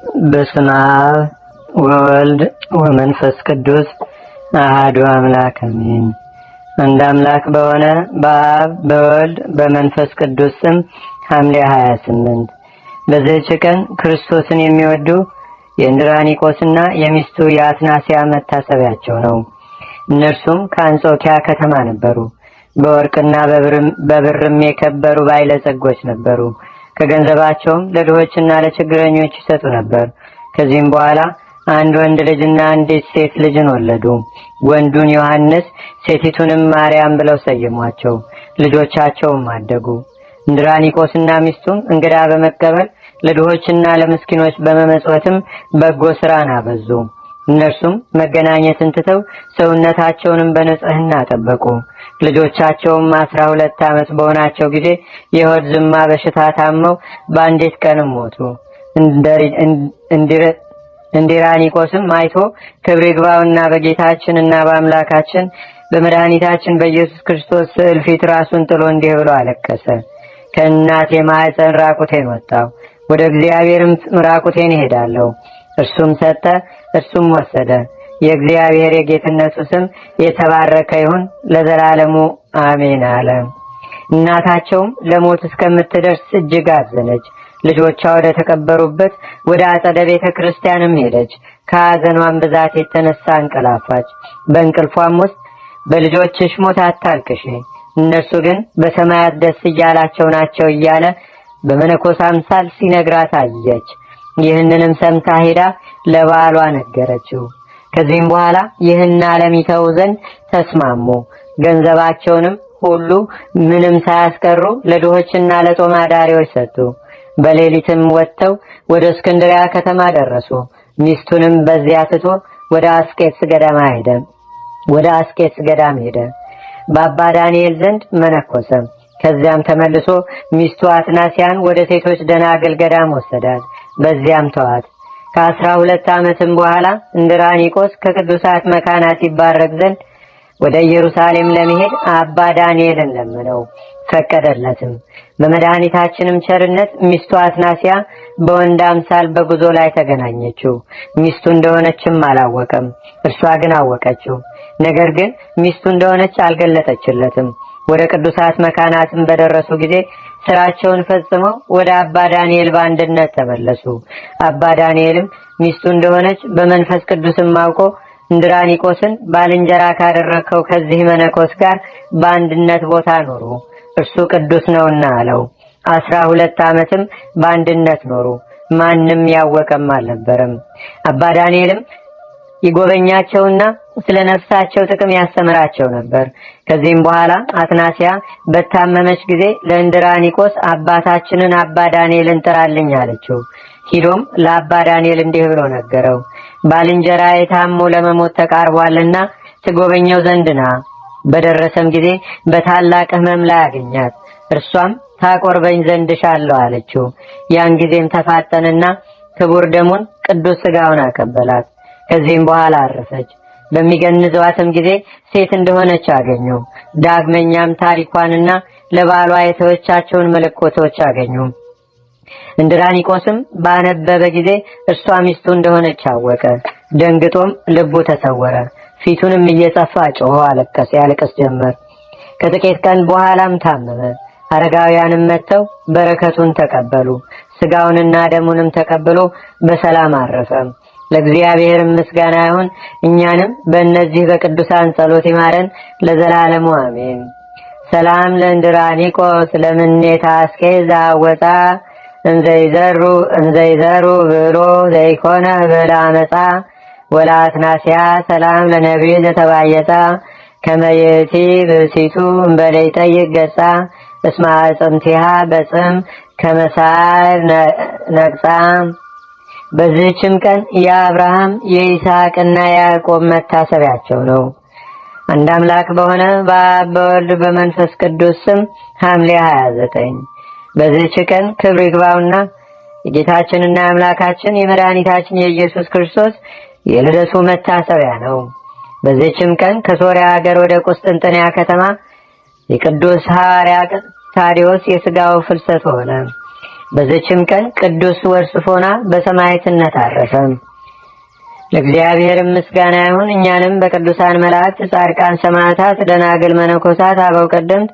በስመ አብ ወወልድ ወመንፈስ ቅዱስ አሐዱ አምላክ አሜን። አንድ አምላክ በሆነ በአብ በወልድ በመንፈስ ቅዱስ ስም ሐምሌ 28 በዚህች ቀን ክርስቶስን የሚወዱ የእንድራኒቆስና የሚስቱ የአትናሲያ መታሰቢያቸው ነው። እነርሱም ከአንጾኪያ ከተማ ነበሩ። በወርቅና በብርም የከበሩ ባለጸጎች ነበሩ። ከገንዘባቸውም ለድሆችና ለችግረኞች ይሰጡ ነበር። ከዚህም በኋላ አንድ ወንድ ልጅና አንዲት ሴት ልጅን ወለዱ። ወንዱን ዮሐንስ፣ ሴቲቱንም ማርያም ብለው ሰየሟቸው። ልጆቻቸውም አደጉ። እንድራኒቆስና ሚስቱም እንግዳ በመቀበል ለድሆችና ለምስኪኖች በመመጽወትም በጎ ስራን አበዙ። እነርሱም መገናኘትን ትተው ሰውነታቸውንም በንጽህና ጠበቁ። ልጆቻቸውም 12 ዓመት በሆናቸው ጊዜ የሆድ ዝማ በሽታ ታመው በአንዲት ቀንም ሞቱ። እንዲራኒቆስም አይቶ ክብር ይግባውና በጌታችንና በአምላካችን በመድኃኒታችን በኢየሱስ ክርስቶስ ስዕል ፊት ራሱን ጥሎ እንዲህ ብሎ አለቀሰ። ከእናቴ ማኅፀን ራቁቴን ወጣሁ፣ ወደ እግዚአብሔርም ራቁቴን እሄዳለሁ። እርሱም ሰጠ፣ እርሱም ወሰደ። የእግዚአብሔር የጌትነቱ ስም የተባረከ ይሁን ለዘላለሙ አሜን አለ። እናታቸውም ለሞት እስከምትደርስ እጅግ አዘነች። ልጆቿ ወደ ተቀበሩበት ወደ አጸደ ቤተ ክርስቲያንም ሄደች። ከሐዘኗም ብዛት የተነሳ አንቀላፋች። በእንቅልፏም ውስጥ በልጆችሽ ሞት አታልቅሺ፣ እነርሱ ግን በሰማያት ደስ እያላቸው ናቸው እያለ በመነኮስ አምሳል ሲነግራት አየች። ይህንንም ሰምታ ሄዳ ለባሏ ነገረችው። ከዚህም በኋላ ይህን ዓለም ይተው ዘንድ ተስማሙ። ገንዘባቸውንም ሁሉ ምንም ሳያስቀሩ ለድሆችና ለጦም አዳሪዎች ሰጡ። በሌሊትም ወጥተው ወደ እስክንድሪያ ከተማ ደረሱ። ሚስቱንም በዚያ ትቶ ወደ አስቄጥስ ገዳም ሄደ። ወደ አስቄጥስ ገዳም ሄደ። በአባ ዳንኤል ዘንድ መነኮሰ። ከዚያም ተመልሶ ሚስቱ አትናሲያን ወደ ሴቶች ደናግል ገዳም ወሰዳት። በዚያም ተዋት። ከ12 ዓመትም በኋላ እንድራኒቆስ ከቅዱሳት መካናት ይባረክ ዘንድ ወደ ኢየሩሳሌም ለመሄድ አባ ዳንኤልን ለመነው፣ ፈቀደለትም። በመድኃኒታችንም ቸርነት ሚስቱ አትናሲያ በወንድ አምሳል በጉዞ ላይ ተገናኘችው። ሚስቱ እንደሆነችም አላወቀም፣ እርሷ ግን አወቀችው። ነገር ግን ሚስቱ እንደሆነች አልገለጠችለትም። ወደ ቅዱሳት መካናትም በደረሱ ጊዜ ስራቸውን ፈጽመው ወደ አባ ዳንኤል በአንድነት ተመለሱ። አባ ዳንኤልም ሚስቱ እንደሆነች በመንፈስ ቅዱስም አውቆ እንድራኒቆስን ባልንጀራ ካደረግከው ከዚህ መነኮስ ጋር በአንድነት ቦታ ኖሩ፣ እርሱ ቅዱስ ነውና አለው። 12 ዓመትም በአንድነት ኖሩ። ማንም ያወቀም አልነበረም። አባ ዳንኤልም ይጎበኛቸውና ስለ ነፍሳቸው ጥቅም ያስተምራቸው ነበር። ከዚህም በኋላ አትናሲያ በታመመች ጊዜ ለእንድራኒቆስ አባታችንን አባ ዳንኤልን ጥራልኝ አለችው። ሂዶም ለአባ ዳንኤል እንዲህ ብሎ ነገረው። ባልንጀራዬ ታሞ ለመሞት ተቃርቧልና ትጎበኘው ዘንድ ና። በደረሰም ጊዜ በታላቅ ሕመም ላይ አገኛት። እርሷም ታቆርበኝ ዘንድ እሻለሁ አለችው። ያን ጊዜም ተፋጠንና ክቡር ደሙን ቅዱስ ስጋውን አቀበላት። ከዚህም በኋላ አረፈች። በሚገንዘዋትም ጊዜ ሴት እንደሆነች አገኙ። ዳግመኛም ታሪኳንና ለባሏ የተወቻቸውን ምልክቶች አገኙ። እንድራኒቆስም ባነበበ ጊዜ እርሷ ሚስቱ እንደሆነች አወቀ። ደንግጦም ልቡ ተሰወረ። ፊቱንም እየጸፋ ጮሆ አለቀሰ፣ ያለቅስ ጀመር። ከጥቂት ቀን በኋላም ታመመ። አረጋውያንም መጥተው በረከቱን ተቀበሉ። ስጋውንና ደሙንም ተቀብሎ በሰላም አረፈ። ለእግዚአብሔር ምስጋና ይሁን። እኛንም በእነዚህ በቅዱሳን ጸሎት ይማረን ለዘላለሙ አሜን። ሰላም ለእንድራኒቆስ ለምኔታ አስኬዛ ወፃ እንዘይዘሩ ብሎ ዘይኮነ ብላ መጻ ወላትናስያ ሰላም ለነቢይ ዘተባየጻ ከመየቲ ብእሲቱ እምበለይጠይቅ ገጻ እስመ አዕጽምቲሃ በጽም ከመሳር ነቅጻ። በዚህችም ቀን የአብርሃም የይስሐቅና የያዕቆብ መታሰቢያቸው ነው። አንድ አምላክ በሆነ በአብ በወልድ በመንፈስ ቅዱስ ስም ሐምሌ 29 በዚህች ቀን ክብር ይግባውና የጌታችንና የአምላካችን የመድኃኒታችን የኢየሱስ ክርስቶስ የልደቱ መታሰቢያ ነው። በዚህችም ቀን ከሶርያ ሀገር ወደ ቁስጥንጥንያ ከተማ የቅዱስ ሐዋርያ ታዲዮስ የሥጋው ፍልሰት ሆነ። በዚችም ቀን ቅዱስ ወርስፎና በሰማዕትነት አረፈ። ለእግዚአብሔር ምስጋና ይሁን። እኛንም በቅዱሳን መላእክት፣ ጻድቃን፣ ሰማዕታት፣ ደናግል፣ መነኮሳት፣ አበው ቀደምት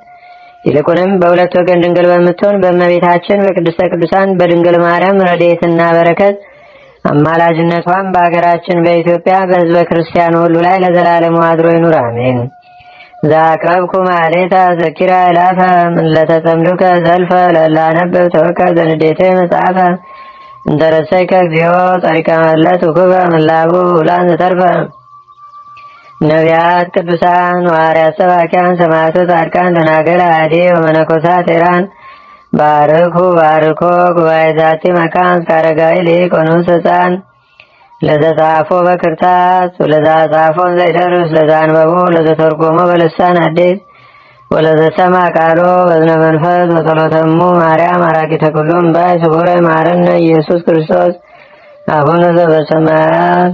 ይልቁንም በሁለት ወገን ድንግል በምትሆን በእመቤታችን በቅድስተ ቅዱሳን በድንግል ማርያም ረድኤትና በረከት አማላጅነቷን በአገራችን በኢትዮጵያ በሕዝበ ክርስቲያኑ ሁሉ ላይ ለዘላለሙ አድሮ ይኑር፣ አሜን። ዛቅረብኩ ማሌታ ዘኪራ ይላፈ ለተጸምዱከ ዘልፈ ለላነበብ ተወከ ዘንዴቴ መጽሐፈ እንተረሰይከ እግዚኦ ጸሪቀ መለት ውክበ ምላቡ ውላን ዘተርፈ ነቢያት፣ ቅዱሳን፣ ሐዋርያት፣ ሰባኪያን፣ ሰማዕታት፣ ጻድቃን፣ ደናግል፣ አዲ ወመነኮሳት ቴራን ባርኩ ባርኮ ጉባኤ ዛቲ መካን እስከ አረጋዊ ሊቅ ወንዑስ ሕፃን ለዘጻፎ በክርታስ ወለዛ ጻፎን ዘይደርስ ለዛ አንበቦ ለዘተርጎሞ በልሳን አዲስ ወለዘሰማ ቃሎ በዝነ መንፈስ በጸሎተሙ ማርያም አራቂተ ኩሉ እምባይ ስቡረ ማረነ ኢየሱስ ክርስቶስ። አቡነ ዘበሰማያት።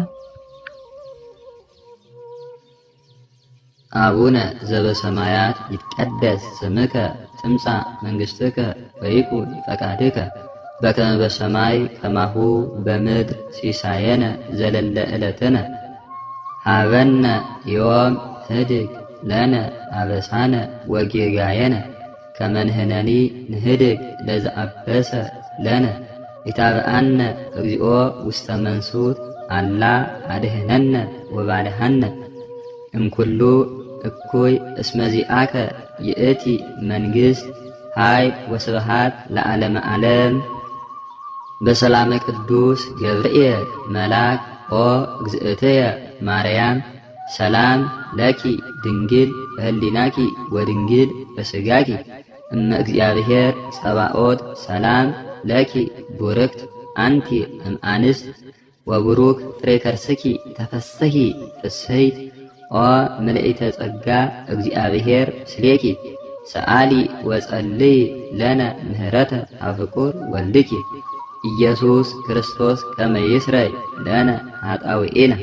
አቡነ ዘበሰማያት ይትቀደስ ስምከ ትምጻእ መንግሥትከ ወይኩን ፈቃድከ በከመ በሰማይ ከማሁ በምድር ሲሳየነ ዘለለ ዕለትነ ሀበነ ዮም ህድግ ለነ አበሳነ ወጌጋየነ ከመ ንሕነኒ ንህድግ ለዘአበሰ ለነ ኢታብአነ እግዚኦ ውስተ መንሱት አላ አድህነነ ወባልሃነ እምኩሉ እኩይ እስመ ዚአከ ይእቲ መንግሥት ኃይል ወስብሃት ለዓለመ ዓለም። በሰላመ ቅዱስ ገብርኤል መልአክ ኦ እግዝእትየ ማርያም ሰላም ለኪ ድንግል በህሊናኪ ወድንግል በስጋኪ እመ እግዚአብሔር ጸባኦት ሰላም ለኪ ቡርክት አንቲ እምአንስት ወቡሩክ ፍሬ ከርስኪ ተፈሥሒ ፍስሕት ኦ ምልእተ ጸጋ እግዚአብሔር ምስሌኪ ሰአሊ ወጸልይ ለነ ምህረተ አፍቁር ወልድኪ ኢየሱስ ክርስቶስ ከመ ይስረይ ለነ ኃጣውኢነ።